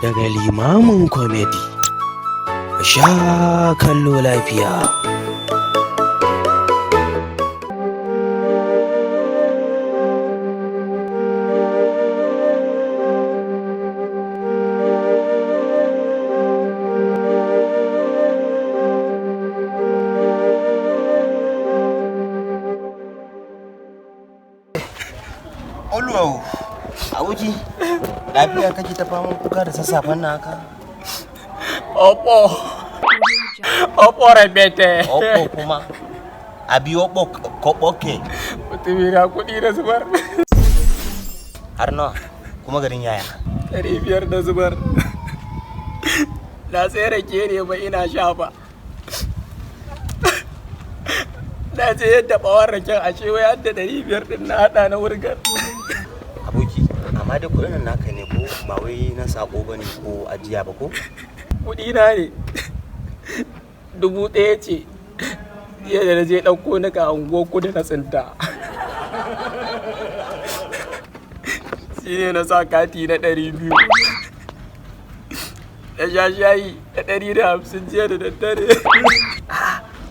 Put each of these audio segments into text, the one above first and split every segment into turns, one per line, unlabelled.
Daga Limamin Comedy. Sha kallo lafiya.
Olwo, aboki, lafiya kake ta faman kuka da sassafen nan haka?
Opo. Opo rabete.
Opo kuma. Abi opo koboke.
Mutumi na kuɗi da zubar.
Har nawa? Kuma garin yaya?
500 da zubar. Na sai rake ne ba ina sha ba. Na je yadda ɓawon raken ashe wai har da 500 ɗin na haɗa na wurgar.
Aboki, amma dai kuɗin nan naka ne ko ba wai na sako bane ko ajiya ba ko?
Kuɗi na ne. 1000 ce. Jiya da na je ɗauko nika a unguwar kudu na tsinta. Shi ne na sa kati na 200. Na sha shayi na 150 jiya da daddare.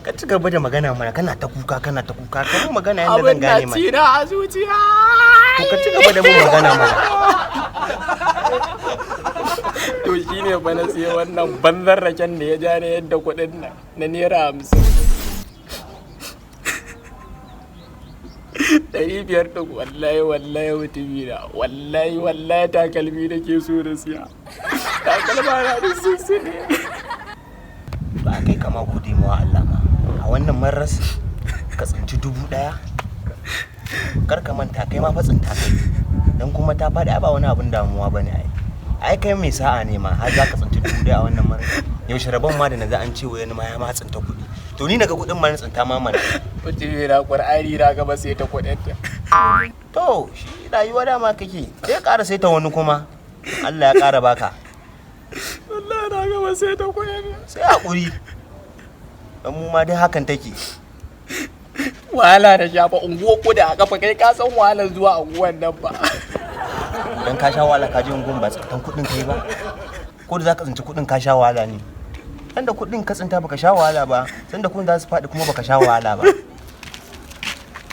Ka ci gaba da magana mana, kana ta kuka kana ta kuka, ka mun magana yadda zan
Abin na
gane mana.
ci na a zuciya.
To ka ci gaba da mun magana mana.
To shi ne fa na siya wannan banzar raken da ya ja ni yadda kuɗin nan na naira 50. 500 ɗin wallahi wallahi mutumi na wallahi wallahi takalmi da ke so da siya. Takalma na duk sun ne.
Ba kai kama gode mawa Allah ma. A wannan maras ka tsinci 1000. Kar ka manta kai ma fa tsinta kai. Dan kuma ta faɗi ai ba wani abun damuwa bane ai. Ai kai mai sa'a ne ma har za ka tsinci 1000 a wannan maras. Yaushe rabon ma da naga an ce wai wani ma ya ma tsinta kuɗi. To ni naga kuɗin ma na tsinta ma mana.
Mutumi na Ƙur'ani na gaba sai ta kuɗin ta.
To shi rayuwa dama kake sai ƙara sai ta wani kuma. Allah ya ƙara baka.
Wallahi na gaba sai ta kuɗin.
Sai haƙuri. Dan mu ma dai hakan take.
Wahala da shafa unguwar kudu a kafa kai ka san wahalar zuwa unguwar nan ba.
Dan ka sha wahala ka je unguwar ba tsintan kuɗin kai ba. Ko da zaka tsinci kuɗin ka sha wahala ne. Dan da kuɗin ka tsinta baka sha wahala ba, sanda kuɗin za su faɗi kuma baka sha wahala ba.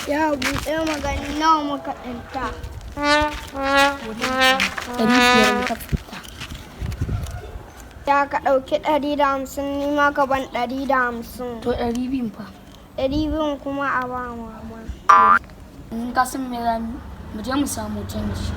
Ya buɗe magani nawa muka tsinta.
500 muka fita.
Ya ka ɗauki 150 ni ma ka ban 150.
To 200 fa.
200 kuma a ba mama.
In ka san me za mu yi, mu je mu samu canji.